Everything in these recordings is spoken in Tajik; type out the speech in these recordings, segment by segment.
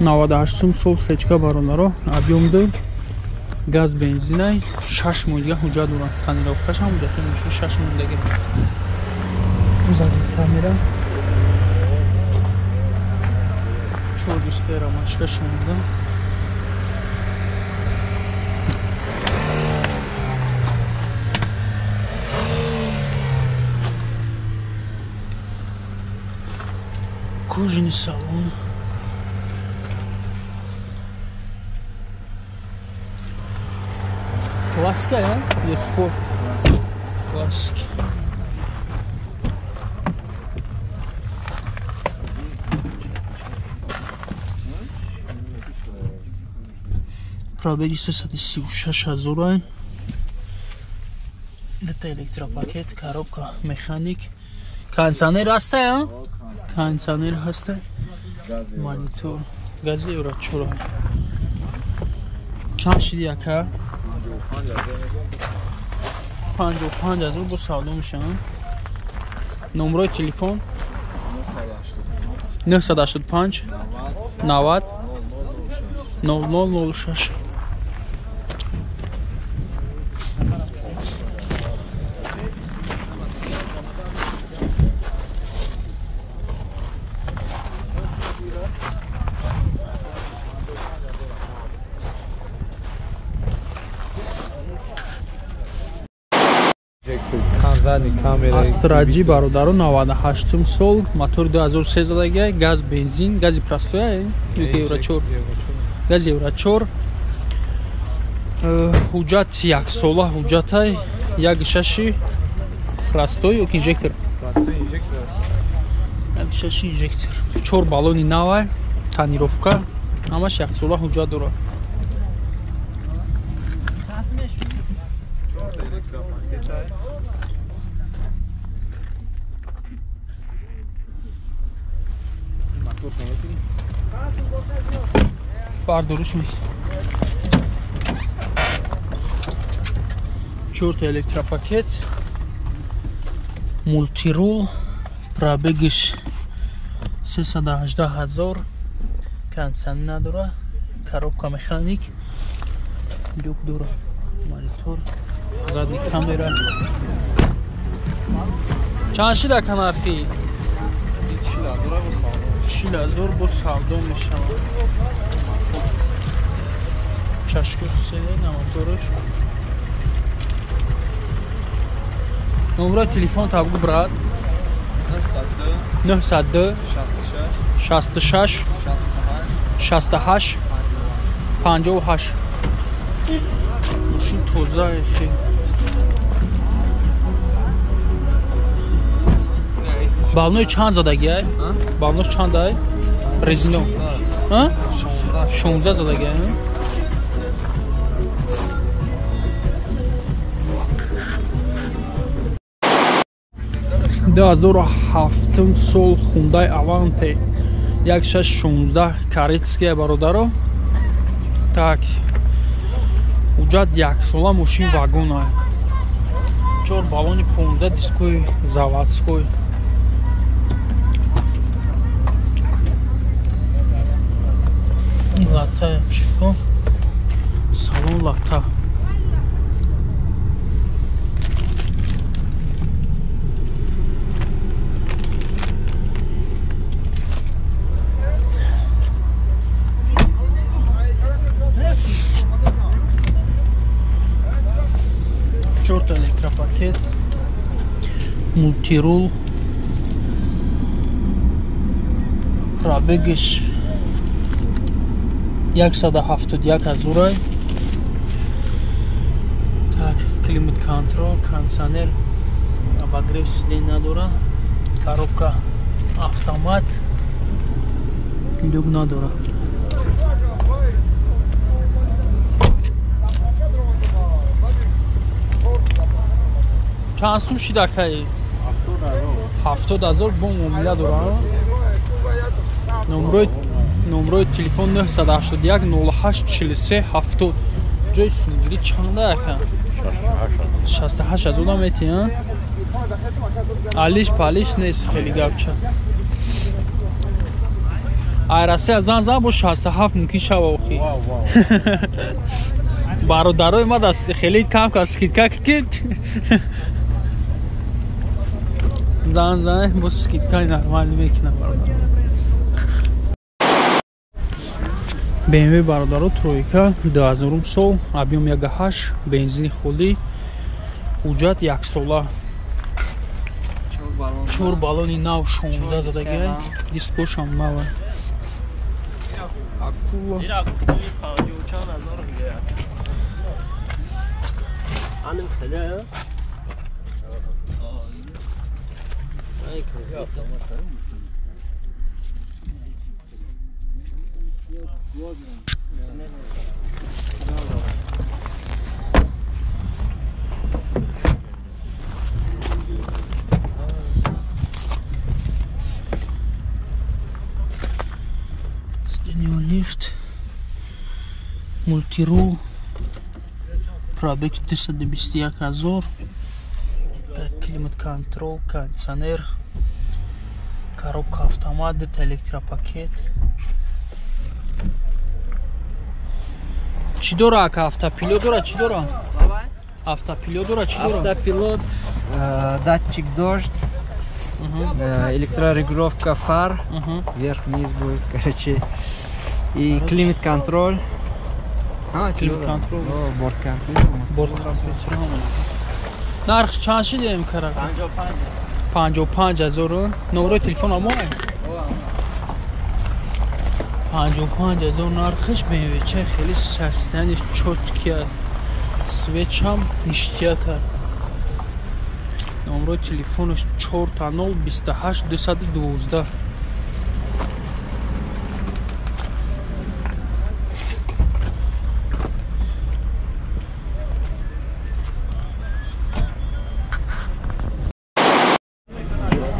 98 сол сечка бародаро, объем 2, газ бензинай, 6 моҳ дига ҳуҷҷат дорад. Тонировкаш ҳам ҳуҷҷати мошин 6 моҳ дига. Задний камера. 4 дискаи ромашка 16. Кожаный салон. Классика, я? Или спорт? Классика. Пробеги 336 ҳазор. Дата электропакет, коробка, механик. Кондиционер ҳаста, я? Кондиционер ҳаста. Монитор. Гази Евро 4. Чанд шиди ака? 55 ҳазор бо савдо мешаванд. Номрои телефон 985 90 0006. Астраҷи бародаро 98 сол, мотори 2003 задагия, газ бензин, гази простоя, ёки Евро 4. Гази Евро 4. Ҳуҷҷат яксола ҳуҷҷатай, 1.6 простой ёки инжектор. Простой инжектор. 1.6 инжектор. 4 баллони навай, тонировка, ҳамаш яксола ҳуҷҷат дорад. Бардоруш ми. 4 электропакет, мултирул, пробегиш 318 ҳазор, кондиционер надора, коробка механик, люк дора, монитор, задний камера. Чанд шида канархи? 40 ҳазор бо савдо мешавад. Чашки Ҳусейн мотораш. Номрои телефон табгу брат 902 66 68 58. Мошин тоза хеле. Балнои чанд задагиай? Балнош чандай? Резино. 16 задагиай. 2007 сол Hyundai Avante 1616 каретская бародаро. Так, ҳуҷҷат яксола, мошин вагона. 4 баллони 15 дискои заводской. Лата обшивка, салон лата. Чорта электропакет, мултирул, пробегиш 171 ҳазорай. Так, климат контрол, кондиционер, обогрев сиденья надора, коробка автомат, люк надора. Чанд сум шида акай? 70 ҳазор бо муомила дора. Номрои телефон 981 08 43 70. Ҷои сумгирӣ чанда ака? 68 ҳазор намети, а? Алиш палиш нест хеле гапча. Ай Россия зан зан бо 67 мумкин шава охи. Бародарои ма даст хеле кам ка скидка ки зан зан бо скидка нормал мекунам бародар. BMW бародаро тройка 2000 сол, объем 1.8, бензини холӣ, ҳуҷҷат 1 сола. 4 баллони нав 16 задагай, дискошам нав. Акула. Лифт, мультиру, пробег 221 000, климат-контрол, кондиционер, коробка автомат, электропакет. Чӣ дора ака? Автопилот дора? Чӣ дора? Автопилот дора? Чӣ дора? Автопилот, датчик дождь, электрорегулировка фар, вверх-вниз будет, короче. И климат-контроль. Климат-контроль. Борт-компьютер. Борт-компьютер. Нарх чанд шидем карак? 55 000. Номерои телефон амо? 55 000 нархш BMW ча хеле сарстаниш чоткия. Свечам ништяка. Номерои телефонаш 4 0 28 212.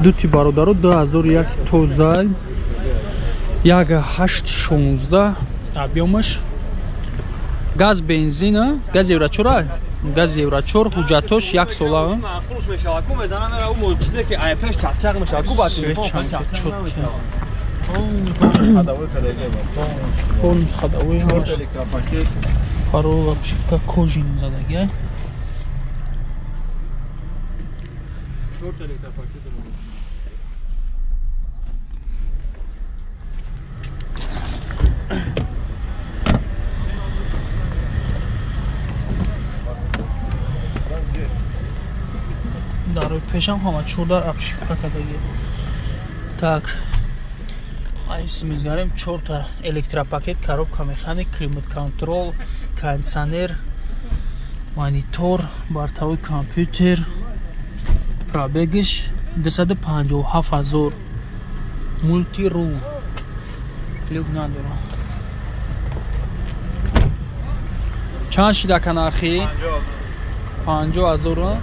Дути бародаро 2001 тоза 1.816 объемаш газ бензина газ евро 4 газ евро 4 ҳуҷҷатош 1 сола. Парола обшивка кожин задагай. Дарои пешам ҳама чордар обшивка кадаги. Так, айс мезгарем чорта электропакет, коробка механик, климат-контрол, кондиционер, монитор, бортовой компьютер. Пробегиш 257 000. Мультирул. Люк надора. Чанд шида ка нархи? 50 000.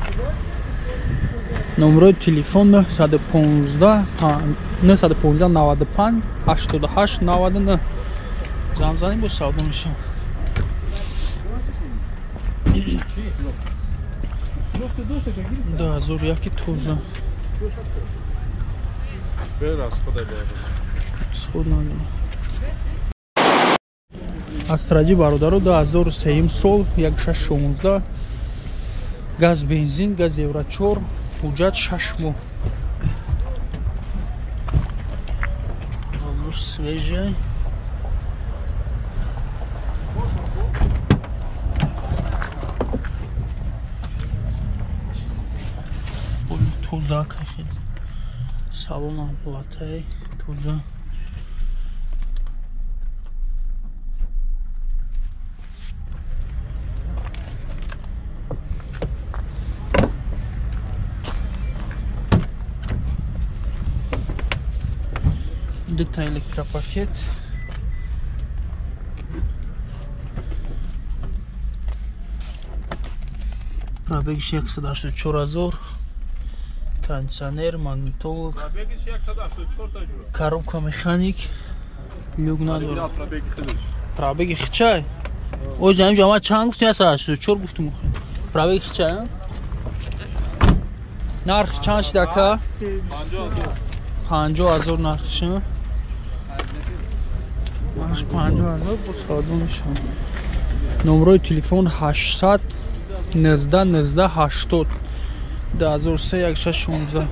Номерои телефон 915 915 95 88 99. Занг занем бо савдо мешавам. 2001 тоза. Сход надора. Астраҷи бародаро 2003 сол 1616 газ бензин газ евро 4 ҳуҷҷат 6 моҳ. Волнуш свежая. Тоза хеле. Салон платай тоза. Дута электропакет. Пробегиш 184 000. Кондиционер, магнитолог, коробка механик, люк надора. Пробеги хичай? Ой, замин ҷама чанд гуфтем? 184 гуфтем. Пробеги хичай? Нарх чанд шида ка? 50 000 нархш. Нархаш 50 000, бо савдо мешавад. Номерои телефон 800 19 19 80, 2003, 16.